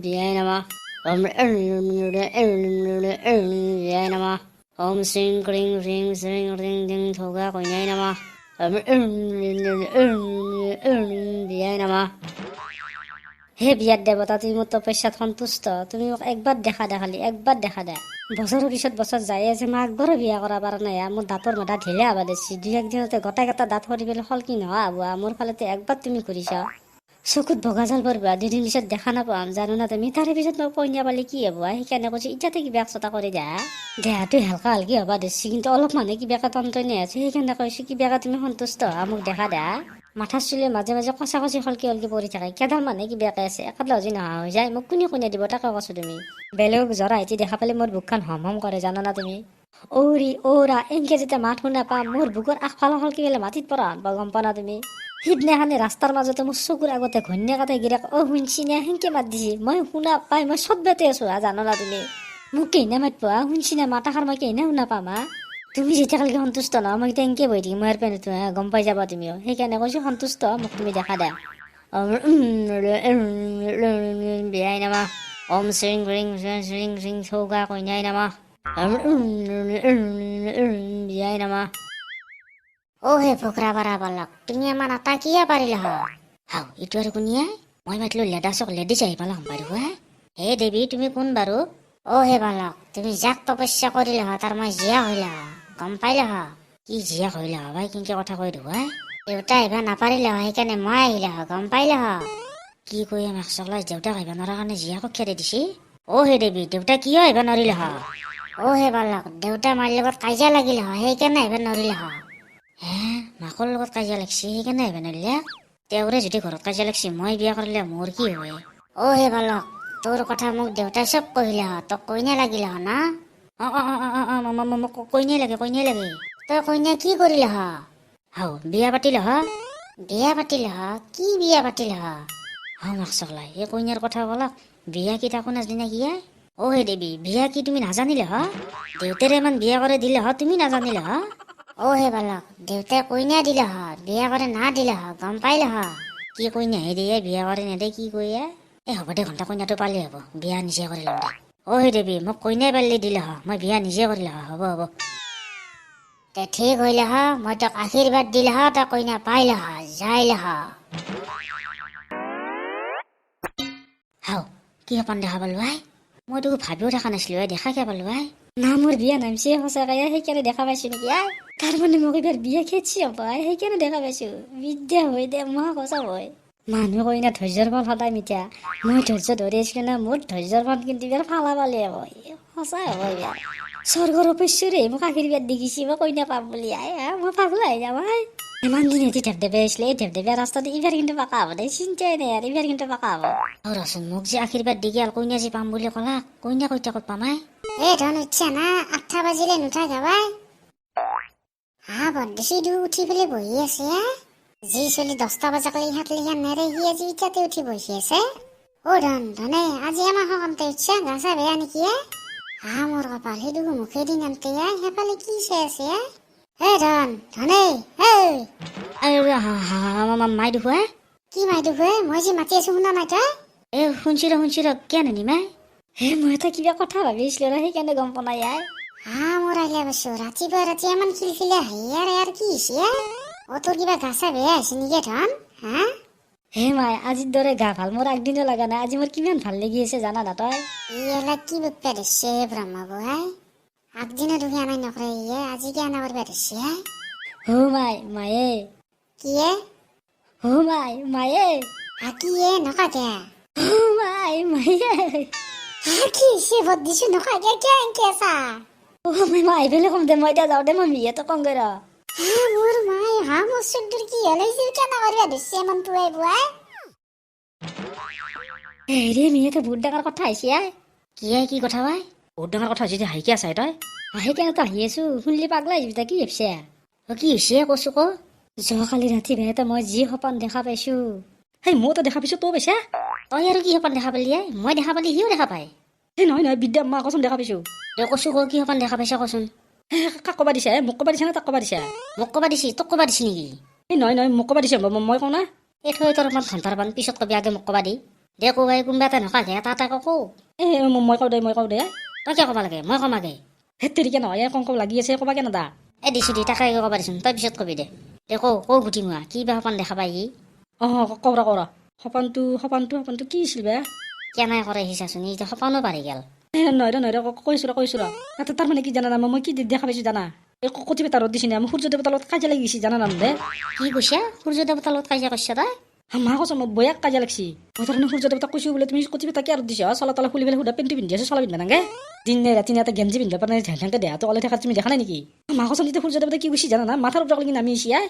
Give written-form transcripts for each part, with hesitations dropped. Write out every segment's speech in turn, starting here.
বিয়াই নমঃ। ওম বিয়াই নমঃ। ওম শ্ৰীং ক্ৰীং হ্ৰীং শ্ৰীং হ্ৰীং ডিং থৌগা কইনাই নমঃ। বিয়াই নমঃ। হে বিয়াৰ দেৱতা, তুমি মোৰ তপস্যাত সন্তুষ্ট। তুমি মোক একবাৰ দেখা দেখালি, একবাৰ দেখা দে। বছৰৰ পিছত বছৰ যায়ে আছে, মই একবাৰো বিয়া কৰা পৰা নাই। মোৰ দাঁতৰ মাথা ঢিলা হ'বা দিছি, দুই একদিনতে গোটেই কেইটা দাঁত সৰি পেলাই সলকি নোহোৱা হ'ব। মোৰ ফালেতে একবাৰ তুমি ঘূৰিছা। চকুত বগা জাল পৰিব, দুদিন পিছত দেখা নাপাম জানো না তুমি। তাৰে পিছত মই কইনা পালে কি হ'ব? সেইকাৰণে কৈছোঁ, এতিয়াতে কিবা একচটা কৰি দিয়া। দেহাটো হালকা হালকি হ'বা ধৰছি, কিন্তু অলপ মানুহে কিবাকে টনটনি আছে। সেইকাৰণে কৈছোঁ, কিবাকে তুমি সন্তুষ্ট হোৱা, মোক দেখা দিয়া। মাথাৰ চুলি মাজে মাজে কচা কচি সলকি সলকি পৰি থাকে, কেইডাল মানুহে কিবাকে আছে, একাডাল যদি নোহোৱা হৈ যায় মোক কোনে কোনে দিব, তাকে কৈছোঁ। তুমি বেলেগক জৰা এটি দেখা পালে মোৰ বুকখন হম হম কৰে, জানা না তুমি? ঔৰি ঔৰা এনকে যেতিয়া মাত শুনা পাম, মোৰ বুকুৰ আগফালৰ সলকি পেলাই মাটিত পৰা বা গম পোৱা না তুমি? সিদিনাখনে ৰাস্তাৰ মাজতে মোৰ চকুৰ আগতে ঘৈণীয়েক এটা গিৰাক অ শুনছি নে সেনকে মাত দিছি, মই শুনা পাই মই চটবেতে আছো হা, জানা না তুমি? মোক কেইনা মাতব হা, শুনছি না মাত এষাৰ মই কেইনা শুনা পাম হা? তুমি যেতিয়ালৈকে সন্তুষ্ট নহয়, মই এতিয়া এনকে বহি থাকিম, মই আৰু পেনটো হা, গম পাই যাবা তুমিও। সেইকাৰণে কৈছোঁ, সন্তুষ্ট মোক তুমি দেখা দিয়া। বিয়াই নমঃ। ওম শ্ৰীং ক্ৰীং শ্ৰীং শ্ৰীং চৌকা কইনাই নমঃ। বিয়াই নমঃ। অ হে ফকৰা বাৰা বালক, তুমি আমাৰ আটা কিয় পাৰিলা? হাও, ইটো আৰু কোনিয়া? মই মাতিলো লেডাছক, লেডিছ আহি পালা সম্পাই দেখোঁ। হে দেৱী, তুমি কোন বাৰু? অ হে বালক, তুমি যাক তপস্যা কৰিলা তাৰ মই জীয়া হইলা, গম পাইলা? কি জীয়া হইলা ভাই? কেনকে কথা কৈ দেখোঁ? দেউতা আহিব নাপাৰিলে, সেইকাৰণে মই আহিলা, গম পাইলা? কি কৈ আমাক চকলা, দেউতাক আহিব নোৱাৰাৰ কাৰণে জীয়াকক খেদি দিছি। অ হে দেৱী, দেউতা কিয় আহিব নোৱাৰিলে? অ হে বালক, দেউতা মাৰ লগত কাজিয়া লাগিল, সেইকাৰণে আহিব নোৱাৰিলে। হে, মাকৰ লগত কাজিয়া লাগছি, সেইকাৰণে আহিব নোৱাৰিলে? তেওঁৰে যদি ঘৰত কাজিয়া লাগছি, মই বিয়া কৰিলে মোৰ কি হয়? অ হে বালক, তোৰ কথা মোক দেউতাই চব কহিলে, তোক কইনা লাগিল না? অ অ অ অ অ, মোক কইনাই লাগে, কইনাই লাগে। তই কইনা কি কৰিলে? হাও, বিয়া পাতিলে। বিয়া পাতিলে? কি বিয়া পাতিলে? হাও মাক চকলাই, এই কইনাৰ কথা কলাক, বিয়া কি তাকো নাজানি না কি? অ হে দেৱী, বিয়া কি তুমি নাজানিলে? হ, দেউতাৰে ইমান বিয়া কৰে দিলে হ, তুমি নাজানিলে? হ। অ হে বালক, দেউতাই কইনা দিলে হ, বিয়া কৰে না দিলে হ, গম পাইলে? হ। কি কইনা হে দিয়ে, বিয়া কৰে নেদে, কি কৈ? এই হ'ব দে, ঘণ্টা কইনাটো পালে হ'ব, বিয়া নিজে কৰি ল'ম দে। অ হে দেৱী, মোক কইনাই পাৰিলে দিলে হ, মই বিয়া নিজে কৰিলে হ, হ'ব হ'ব। তে ঠিক হইলে হ, মই তোক আশীৰ্বাদ দিলে হ, তই কইনা পাইলে হ, যাইলে হ। হাও, কি সপান দেখা পালো আই! মই তোক ভাবিও থকা নাছিলো, দেখা কিয় পালো আই? না মোৰ বিয়া নামছে সঁচাকে, সেইকাৰণে দেখা পাইছো নেকি আই? তাৰমানে মোক এইবাৰ বিয়া খেদছি হ'ব আই, সেইকাৰণে দেখা পাইছো। বিদ্যা হৈ দে, মই সঁচা হয়। মানুহ কয় না ধৈৰ্যৰ ফল সদায় মিঠা। মই ধৈৰ্য ধৰি আছিলো না, মোৰ ধৈৰ্যৰ ফল কিন্তু এইবাৰ ফালা পালে হয়, সঁচাই হ'ব। এইবাৰ স্বৰ্গৰ অপেশ্বৰে মোক আশীৰ্বাদ দি গৈছে, মই কইনা পাম বুলি। আই মই পাগলা হৈ যাম আই। ইমান দিন এটি ঢেপঢেপে আছিলে, এই ঢেপঢেপীয়া ৰাস্তাটো এইবাৰ কিন্তু পাকা হ'ব দে, চিন্তাই নাই আৰু, এইবাৰ কিন্তু পাকা হ'ব। অ ৰচোন, মোক যে আশীৰ্বাদ দি গেল, কইনা যে পাম বুলি ক'লা, কইনা কইতা ক'ত পাম আই? এ ধন উঠছা না? 8টা বাজিলে নুঠা যাবাই। হা, বৰদিছি দু উঠি পেলাই বহি আছে। যি চলি 10টা বজাক ইহাত লিহান নেৰে, সি আজি ইটাতে উঠি বহি আছে। অ ধন, ধনে আজি আমাৰ সকামতে উঠছা, গা চা বেয়া নেকি? হা, মোৰ কপাল, সেইটো মুখেদি নামতে সেইফালে কি চাই আছে? হে ধন, ধনে, হেই। মাই দেখুৱাই। কি মাই দেখুৱাই? মই যে মাতি আছো শুনা নাই তই? এ শুনছি ৰ, শুনছি ৰ, কিয় নানিমা? হে, মই এটা কিবা কথা ভাবিছিলো ৰ, সেইকাৰণে গম পোৱা নাই আই। হা, মোৰ আহিলে পাইছো, ৰাতিপুৱা ৰাতি ইমান খিলখিলে হাঁহি আৰু কি হৈছে? অ, তোৰ কিবা গা চা বেয়া হৈছে নেকি ধন? হা। হে মাই, আজিৰ দৰে গা ভাল মোৰ আগদিনো লগা নাই। আজি মোৰ কিমান ভাল লাগি আছে জানা না তই? ই এলা কি বকবা ধৰছে ব্ৰহ্ম বুঢ়াই, আগদিনা দুখী আনাই নকৰে, ইয়ে আজি কি আনা কৰবা ধৰছে? হো মাই, মায়ে। কিয়ে? হো মাই, মায়ে। হা, কিয়ে? নকা কিয়া? হো মাই, মায়ে। হা, কি হৈছে? ভোট দিছো, নকা কিয়া? কিয় এনকে আছা? অ মাই, মই আহি পেলাই কম দে, মই এতিয়া যাওঁ দে, মই মিয়াটো কমগৈ ৰ। হা, মোৰ মাই, হা, মোৰ চুলটোৰ কি হ'ল হৈছে? কেনে কৰবা ধৰছে ইমান পুৱাই পুৱাই? হেৰি, মিয়াটো বহুত ডাঙৰ কথা হৈছে আই। কি আই, কি কথা ভাই? বহুত ডাঙৰ কথা হৈছে, হাঁহি কিয় আছাই তই? সেইকাৰণে তো হাঁহি আছো, শুনলি পাগলা হৈ যাবি। তই কি ভাবছা? অ, কি হৈছে কচো ক। যোৱাকালি ৰাতি বেয়াতে মই যি সপান দেখা পাইছো। সেই মইতো দেখা পাইছো, তই পাইছা? তই আৰু কি সপান দেখা পালি? মই দেখা পালি সিও দেখা পায়। এই নহয় নহয়, বিদ্যা মা কচোন, দেখা পাইছো। তই কচো ক, কি সপান দেখা পাইছা কচোন। কাক ক'বা দিছা? মোক ক'বা দিছা না তাক ক'বা দিছা? মোক ক'বা দিছি, তোক ক'বা দিছি নেকি? এই নহয় নহয়, মোক ক'বা দিছে, মই কওঁ না। এই থৈ তোৰ অকণমান ঘণ্টাৰ পান পিছত কবি, আগে মোক কবা দি দে। কো ভাই, কোনোবা এটা নকাগে, এটা এটা কওঁ। এ মই কওঁ দে, মই কওঁ দে। তই কিয় ক'ব লাগে? মই কম আগে। হে তেৰিকে নহয়, কওঁ কওঁ লাগি আছে, ক'বা কেনে দা। এ দিছো দি, তাকে আগে কবা দিছোন, তই পিছত কবি দে। দে কওঁ কওঁ, গুটি মোৱা কি বা সপান দেখা পাই ই। অঁ, কওঁ ৰ, কওঁ ৰ। সপানটো সপানটো সপানটো কি আছিল বে? কেনে কৰে সি চাচোন, ই সপানো পাৰি গেল। এ নহয় ৰ, নহয় ৰ, কৈছো ৰ, কৈছো ৰ। তাতে তাৰমানে কি জানা না, মই কি দেখা পাইছো জানা? এই কচি পেটা ৰ'দ দিছি না, মই সূৰ্য দেৱতাৰ লগত কাজিয়া লাগি গৈছি জানা না দে। কি কৈছা? সূৰ্য দেৱতাৰ লগত কাজিয়া কৰিছা তই? মা কৈছ, মই বয়াক কাজিয়া লাগছি। মই তাৰমানে সূৰ্য দেৱতাক কৈছো বোলে, তুমি কচি পেটা কিয় ৰ'দ দিছা? চলা তলা খুলি পেলাই সুধা পেণ্টটো পিন্ধি আছো, চলা পিন্ধবা নাংগে। দিনে ৰাতি এটা গেঞ্জি পিন্ধিব পৰা নাই, ঢেং ঢেংকে দেহাটো ওলাই থকা তুমি দেখা নাই নেকি? মা কৈছ, তেতিয়া সূৰ্য দেৱতাই কি কৈছি জানা না? মাথাৰ ওপৰত লাগি নামি আহিছি। আই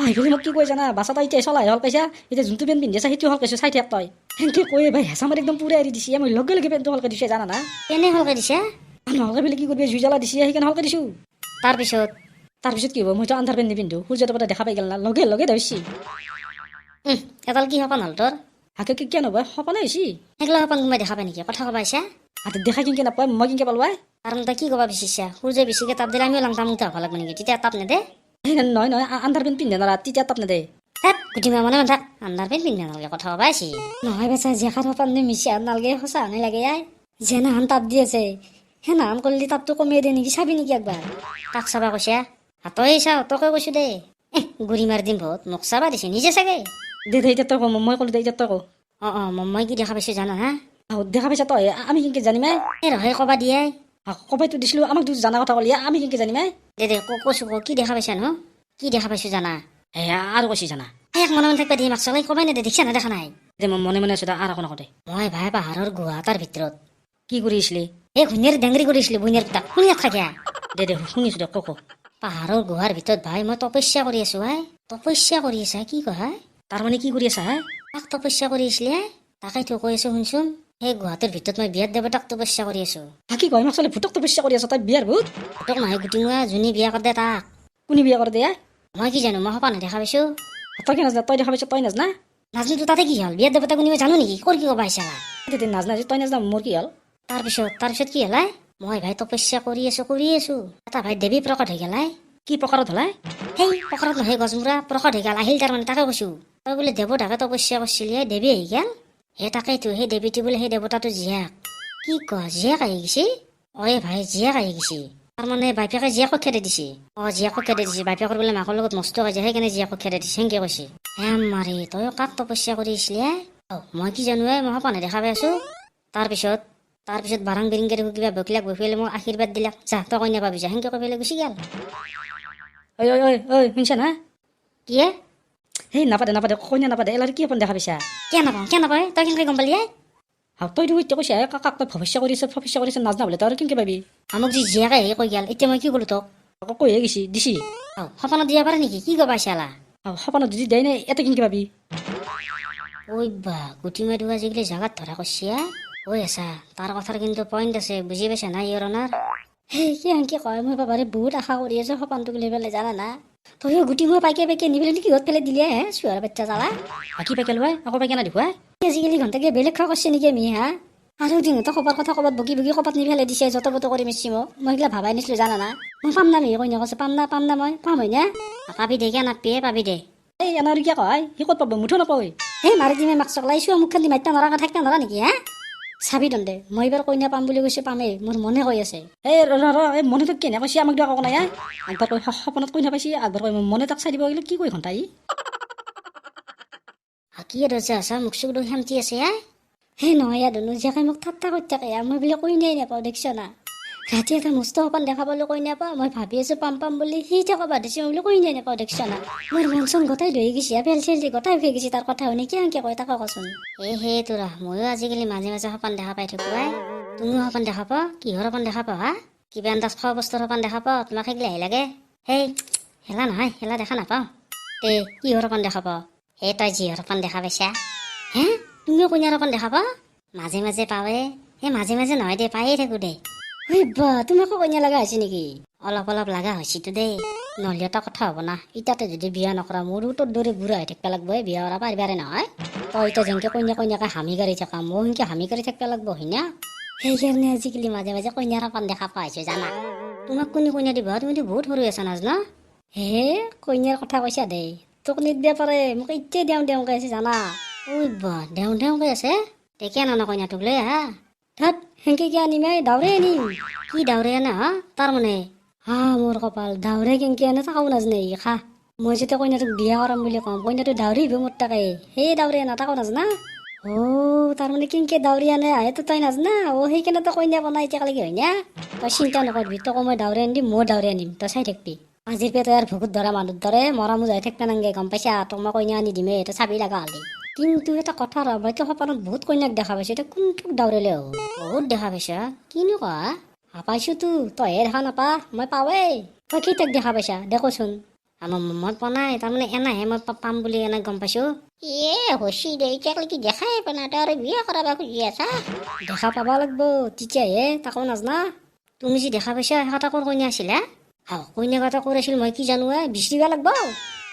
আহিব মোক কি কৈ জানা, বাচা তই এতিয়া চলাই হল পাইছা, এতিয়া যোনটো পেণ্ট পিন্ধি আছা সেইটো হল পাইছো, চাই থাক তই। সেনকে কৈ ভাই হেঁচা মাৰি একদম পুৰা এৰি দিছি। মই লগে লগে পেণ্টটো হলকে দিছে জানা না। কেনে হলকে দিছে? নহলকে পেলাই কি কৰিবি, জুই জ্বালা দিছে, সেইকাৰণে হলকে দিছো। তাৰপিছত? তাৰপিছত কি হ'ব, মইতো আন্ধাৰ পেণ্ট নিপিন্ধো, সূৰ্য দেৱতা দেখা পাই গ'ল না, লগে লগে ধৰিছি। এডাল কি সপান হ'ল তোৰ? হাকে কি কিয় নহ'ব, সপানে হৈছে। সেইগিলা সপান কোনোবাই দেখা পায় নেকি? কথা কবা আহিছা। হাতে দেখা কিনকে নাপায়, মই কিনকে পালো আই? কাৰণ তই কি ক'বা বিচাৰিছা? সূৰ্যই বেছিকে তাপ দিলে আমিও লাংটা মুংটা হ'ব লাগিব নেকি? তেতিয়া তাপ নেদে? নহয় নহয়, আন্ধাৰ পেণ্ট পিন্ধে নৰা, তেতিয়া তাপ নেদে। তাত গুটি মনে মনে থাক, আন্ধাৰ পেণ্ট পিন্ধে নালাগে, কথা কবা আহিছি। নহয় বেচা, জেখাৰ সপান মিছা নালগে, সঁচা নালাগে লাগে আই। যেনাহান তাপ দি আছে, সেনাহান কৰিলে তাপটো কমিয়ে দিয়ে নেকি, চাবি নেকি একবাৰ? কাক চাবা কৈছা? তই চাও, তোকে কৈছো দে। গুৰি মাৰি দিম বহুত, মোক চাবা দিছে নিজে চাগে। দে দে, এতিয়া তই ক, মই ক'লো দে, এতিয়া তই ক। অঁ অঁ, মই কি দেখা পাইছো জানা? হা, দেখা পাইছা তই, আমি কেনেকে জানিম? এই ৰহে, কবা দিয়ে। কবাইতো দিছিলো, আমাক জানা কথা ক'লি, আমি কেনেকে জানিম? দে দে, কৈছো ক, কি দেখা পাইছা ন? কি দেখা পাইছো জানা? হে আৰু কৈছি জানা। এক মনে মনে থাকিবা দি, মাক চলাই কবাই নেদে, দেখিছা না দেখা নাই? দে, মই মনে মনে আছো দে, আৰু একো নকওঁ দে। মই ভাই পাহাৰৰ গুহা এটাৰ ভিতৰত কি কৰি আছিলি? এই ঘূণীয়াৰ ডেংৰি কৰিছিলো, বইনীয়াৰ তাক শুনি নাথাকিয়া। দে দে, শুনিছো দে, ক ক। পাহাৰৰ গুহাৰ ভিতৰত ভাই মই তপস্যা কৰি আছো। হাই, তপস্যা কৰি আছা কি কয়? হাই, তাৰমানে কি কৰি আছা? হাই, কাক তপস্যা কৰি আছিলি? হাই, তাকেইতো কৈ আছো, শুনচোন। সেই গুহাটোৰ ভিতৰত মই বিয়াৰ দেৱতাক তপস্যা কৰি আছো। কি কয় মাক চলে, ভূতক তপস্যা কৰি আছ তই? বিয়াৰ ভূত? ভূতক নহয় গুটিমুৱা, যোনে বিয়া কৰি দে তাক। কোনে বিয়া কৰি দে? মই কি জানো, মই সপানে দেখা পাইছো। তই কি নাজানা? তই দেখা পাইছ, তই নাজানা? নাজানো তাতে কি হ'ল? বিয়াৰ দেৱতা কোনে জানো নেকি? কৰ কি ক'বা আহিছা? তেতিয়া নাজানা, তই নাজানা, মোৰ কি হ'ল? তাৰপিছত কি হ'ল? মই ভাই তপস্যা কৰি আছো, কৰি আছো, এটা ভাই দেৱী প্ৰকট হৈ গ'ল। কি প্ৰকাৰত হ'লে? সেই প্ৰকাৰত নহয়, গছমূৰা প্ৰকট হৈ গ'ল, আহিল তাৰমানে। তাকে কৈছো, তই বোলে দেৱতাকে তপস্যা কৰিছিলি, দেৱী আহি গ'ল। হে তাকেইতো, সেই দেৱীটো বোলে সেই দেৱতাটো জীয়েক। কি কয়, জীয়েক আহি গৈছে? অ ভাই, জীয়েক আহি গৈছে। তাৰমানে বাপেকে জীয়েকক খেদি দিছে। অ, জীয়েকক খেদি দিছে, বাপেকৰ বোলে মাকৰ লগত মস্ত কাজিয়া, সেইকাৰণে জীয়েকক খেদি দিছে, সেনকে কৈছে। হে মাৰি, তই কাক তপস্যা কৰি আছিলি? অ, মই কি জানো, মই সপানে দেখা পাই আছো। তাৰপিছত বাৰাং বিৰিংকে দেখো কিবা বকিলাক, বকিলে মোক আশীৰ্বাদ দিলাক, যা তই কইনা পাবি যা, সেনকে কৈ পেলাই গুচি গ'ল। ঐ ঐ ঐ ঐ, শুনছা না? কি হে? সেই নাপাতে নাপাতে, কইনা নাপাতে, এলাৰ কি সপোন দেখা পাইছা? কিয় নাপাওঁ, কিয় নাপায়? তই কেনেকৈ গম পালি? তই দেখোন এতিয়া কৈছা কাক তই ভৱিষ্য কৰিছ, ভৱিষ্য কৰিছ, নাজনা বোলে, তই আৰু কেনেকৈ পাবি? আমাক যি জীয়েকে আহি কৈ গ'ল, এতিয়া মই কি ক'লো তোক? আকৌ কৈয়ে গৈছি দিছি। অ, সপোনত দিব পাৰে নেকি? কি ক'বা আহিছা? সপোনত যদি দিয়ে নাই, ইয়াতে কেনেকৈ পাবি? ঐ বা, গুটি মাৰি আজিকালি জাগাত ধৰা কৈছে। ঐ আছা, তাৰ কথাৰ কিন্তু পইণ্ট আছে, বুজি পাইছা না ইয়ৰ অনাৰ? সেই কি কি কয়, মই বাবাৰে বহুত আশা কৰি আছো সপানটোক লৈ পেলাই জানা না। তইও গুটি মই পাইকে পাইকে নি পেলাই কিহত পেলাই দিলে হে চুৱাৰ বাচ্চা জ্বালা? কি পাইকে লোৱাই আকৌ পাইকে না দেখুৱাই। আজিকালি ঘণ্টাকে বেলেগ খোৱা কৰিছে নেকি আমি? হা, আৰু দিনতে ক'বাৰ কথা ক'বাত বকি বকি ক'বাত নি পেলাই দিছে, যত পত কৰি মিছি মোক। মই এইগিলা ভাবাই নাছিলো জানা না। মই পাম না মিহি কইনা কৈছে, পাম না, পাম না, মই পাম হয় না? পাবি দে, কিয় নাপাবি, পাবি দে। এই এনা আৰু কিয় কয়, সি ক'ত পাব? মুঠো নাপায়। সেই মাৰি দিমে মাক চকলাই চোৱা মুখখন দি মাতিব নৰা, থাকিব নৰা নেকি? হা, চাবি দন্দে, মই এইবাৰ কইনা পাম বুলি কৈছো, পামেই, মোৰ মনে কৈ আছে। এই ৰ ৰ, এই মনে তোক কেনে কৈছে? আমাক দিয়ক নাই। একবাৰ কৈ সপোনত কইনা পাইছি, একবাৰ কৈ মনে তাক চাই দিব গ'লে, কি কৈ ঘণ্টা ই? কি দৰ্জা আছা, মুখ চুখ দেখোন শান্তি আছে। হা, সেই নহয় ইয়া ধুনু, জীয়েকে মোক ঠাট্টা কৰি থাকে, মই বোলে কইনাই নাপাওঁ, দেখিছ না? ৰাতি এটা মস্ত সপান দেখা পালো, কইনা পাওঁ। মই ভাবি আছো পাম পাম বুলি, সি এতিয়া ক'বা দিছে, মই বোলে কইনাই নাপাওঁ, দেখিছ না? মোৰ মন চন গোটাই ধৰি গৈছে, পেল চেল দি গোটাই উঠি গৈছে তাৰ কথা শুনি। কিয় কয় তাকে কচোন। এই সেই তোৰা, ময়ো আজিকালি মাজে মাজে সপান দেখা পাই থাকো। আই, তুমিও সপান দেখা পাওঁ? কিহৰ সপান দেখা পাওঁ? হা, কিবা আন্দাজ খোৱা বস্তুৰ সপান দেখা পাওঁ? তোমাক সেইগিলা হে লাগে। সেই হেলা নহয়, হেলা দেখা নাপাওঁ। তে কিহৰ সপান দেখা পাওঁ? সেই তই যিহৰ সপান দেখা পাইছা। হে, তুমিও কইনাৰ সপান দেখা পাওঁ? মাজে মাজে পাৱে। সেই মাজে মাজে নহয় দে, পায়ে থাকো দে। ঐ বা, তোমাকো কইনা লগা হৈছে নেকি? অলপ অলপ লগা হৈছেতো দেই। নহ'লে এটা কথা হ'ব না, ইতাতে যদি বিয়া নকৰা, মোৰো তোৰ দৰে বুঢ়া হৈ থাকিব লাগিব। বিয়া কৰা পাৰিবাৰে নহয়। তই এতিয়া যেনেকে কইনা কইনাকে হামি গাড়ী থাকা, ময়ো সেনকে হামি গাড়ী থাকিব লাগিব হয়না? সেইকাৰণে আজিকালি মাজে মাজে কইনাৰ সপান দেখা পাইছোঁ জানা। তোমাক কোনে কইনা দিব? তুমিতো বহুত সৰু আছা নাজানা। হে, কইনাৰ কথা কৈছা দেই। তোক নিদিব পাৰে, মোক এতিয়াই দেওঁ দেওঁকে আছে জানা। ঐ বা, দেওঁ দেওঁকে আছে তেতিয়া নানা কইনাটোক লৈ আহা। ধত, সেনকে কিয় আনিম এই, দাউৰে আনিম। কি দাউৰে আনা হা? তাৰমানে হা মোৰ কপাল, দাউৰে কেনকে আনে তাকো নাজানে ই। খা, মই যেতিয়া কইনাটোক বিয়া কৰাম বুলি কম, কইনাটো দাউৰি আহিব মোৰ তাকে, সেই দাউৰে আনা তাকো নাজানা। অ' তাৰমানে কেনকে দাউৰি আনে সেইটো তই নাজানা। অ' সেইকাৰণে তই কইনা বনাই এতিয়ালৈকে হয় না। তই চিন্তা নকৰিবি, তোকো মই দাউৰে আনি দিম, ময়ো দাউৰে আনিম, তই চাই থাকিবি। আজিৰ পৰা তই আৰু ভুকুত ধৰা মানুহৰ দৰে মৰা মোজা হৈ থাকিব নালাগে, গম পাইছা? তোক মই কইনা আনি দিমেই, তই চাবি লগা হ'লে। কিন্তু এটা কথা ৰ, মইতো সপোনত বহুত কইনাক দেখা পাইছো, এতিয়া কোনটোক দাউৰিলে হ'ব? বহুত দেখা পাইছা? কিনো কোৱা? হা পাইছোতো, তইহে দেখা নাপা, মই পাৱেই। তই কেইটাক দেখা পাইছা দে কচোন? মই পোৱা নাই, তাৰমানে এনাইহে মই পাম বুলি এনে গম পাইছো। এ হচি দে, এতিয়ালৈকে দেখাই পোৱা নাই, তই আৰু বিয়া কৰাব খুজি আছা? দেখা পাব লাগব তেতিয়াহে, তাকো নাজানা। তুমি যি দেখা পাইছা সেই কথা ক'ৰ কইনা আছিল? হা, কইনা কথা ক'ৰ আছিল মই কি জানো? এ বিচাৰিব লাগব।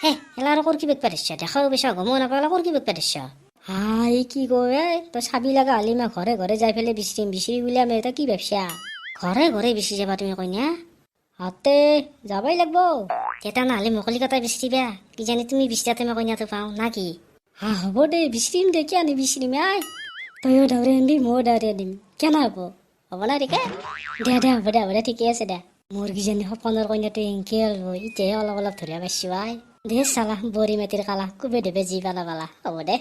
হে এলা আৰু ক'ৰ কি বেগ পাতিছা? দেখাও পাইছা গমো নাপালা, ক'ৰ কি বেগ পাতিছা? হা এই কি কয় এ, তই চাবি লগা হ'লে মই ঘৰে ঘৰে যাই পেলাই বিচাৰিম, বিচাৰি উলিয়াম। তই কি ভাবছা? ঘৰে ঘৰে বিচাৰি যাবা তুমি কইনা? হাতে যাবই লাগব। এটা নহ'লে মুকলি কটাই বিচাৰিবা, কিজানি তুমি বিচাৰাতে মই কইনাটো পাওঁ না কি? হা হ'ব দে, বিচাৰিম দে, কিয় নিবিচাৰিম আই। তয়ো দাউৰি আনিবি, ময়ো দাউৰি আনিম, কেনে হ'ব? হ'ব না ঠিকে? দে দে হ'ব দে, হ'ব দে, ঠিকে আছে দে। মোৰ কিজানি সপোনৰ কইনাটো এনকে ওলব, এতিয়াহে অলপ অলপ ধৰিব পাৰিছো আই। দে চালা বৰি মাটিৰ কালা, কোবে দেবে যি পালা পালা, হ'ব দে।